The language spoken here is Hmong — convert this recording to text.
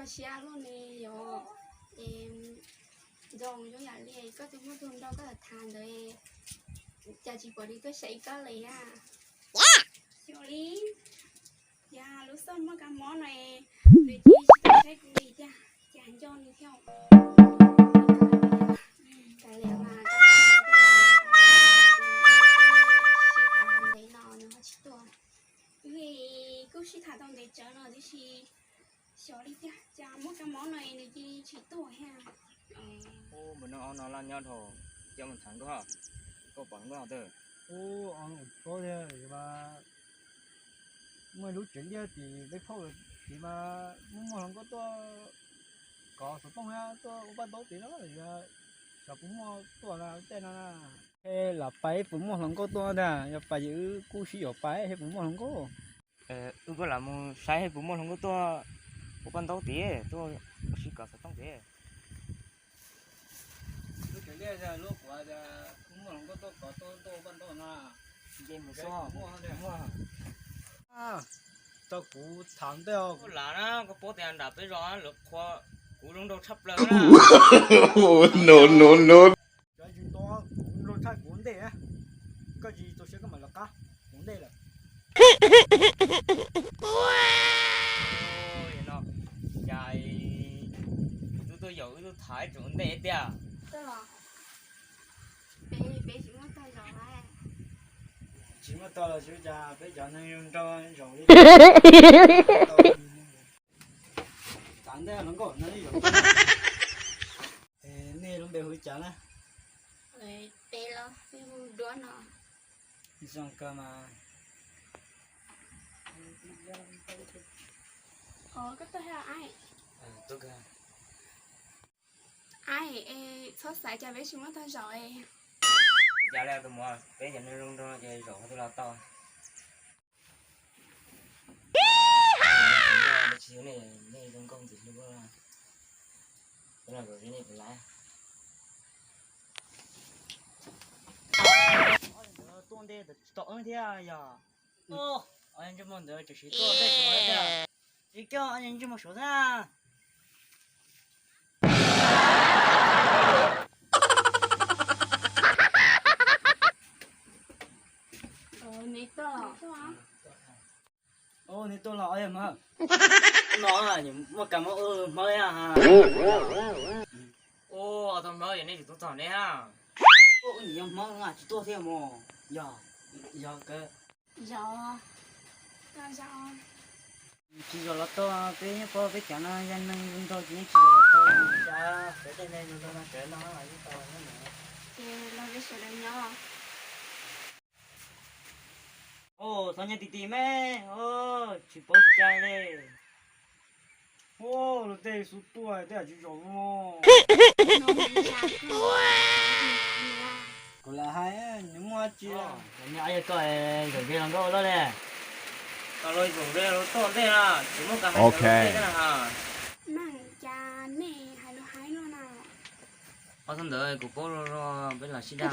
Siab luaj ne yom. Zoo zoo yam li koj tus muaj tus nraug koj tham ntawd, cas tsis pom li tuaj saib koj li a. Xyov li, yog lub xoj muaj kab mob no, nws cia li tsis saib kuv li tiag, cas nco nws thiab. Kav liam mas, sib tham ntev no nws ho tsis tuaj. Kuv kuj sib tham tau ntev tsawv no tiam sis xyov li tiag, cas muaj kab mob no nws cia li tsis tuaj thiab. Ub, npawg Noog, ob no laj nyob dhau, coj mus tham nkauj, koj pom nkauj twg? Ub, ob no paub thiab, muaj ib lub tsev liaj tim peb phauj tim mas muaj muaj hluas nkauj tuaj kov xov tooj thiab tuaj ua paj ntaub tid na, xyov puas muaj tuaj na tej no na. Es lam pais puas muaj hluas nkauj tuaj ntag, yog pais ces wb kuj sib yuav pais seb puas muaj hluas nkauj. Wb kuj lam mus saib seb puas muaj hluas nkauj tuaj ua paj ntaub tid, tuaj ua si kov xov tooj tid. Lub tsev liaj lub kuav, muaj hluas nkauj tuaj kov tuaj ua paj ntaub no. Nce mus xwb. Tau kuv tham ntej os. Lam na, koj paub tias nram peb zos lawv qhuas kuv zoo nraug tshaj plaws na. No no no. Cov yus nto kuv nraug tshaj kuv ntej, koj tsis txaus siab koj mam lawv qab kuv ntej lawm. Cas wb tuaj yaum wb tuaj tham ib tsoom ntej tiag. Tsis muaj tag los cas peb cov neeg zoo nraug zaum li. Txav ntej hluas nkauj no zaum. Nej lub npe hu li cas na? Peb los peb hu Duab no. Zoo kawg mas. Koj tuaj thiab aib? Aib, txhob xav cas peb tsis muaj tag zaum. Cas li tus muam, peb cov neeg zoo nraug ces zaum qhov twg los tau. Tsis yog nej zoo nkauj ntxim hlub, peb los zaum nej puas laib? Tuaj ntej tsis tau wb thiab yog. Ob niag ntsej muag ntawd tseem siv tuaj ntej suav thiab. Ib co ob niag ntsej muag suav thiab. Neb tuaj los, no muaj kab mob ua hmawb ha. Ua tau hmawb yog nej tsis tau txog neb ha. Ua nim yog hmawb tsis tuaj thiab mos. Yog, yog kawg. Tsis zaum los tau, peb nyob paub peb cov no yog neeg zoo nraug ces yeej tsis zaum los tau. Cas peb tej neeg zoo nraug no tsev no yeej tau nyob. Ces los peb sawv daws nyob. Txhob nyob ti ti me, tsis paub cai li. Ua luag tej xub tuaj tej yam tsis zaum no. Kuv lam hais nws muaj tsis. Yog koj zaum ze los nkauj loj li. Tau los zaum ze los tuaj ntej na, tsis muaj kas hais ntawd tej na ha. Meej, cas nej hais lus hais no na. Qhov txog ntawd kuv paub zog zog, peb lam sib daj.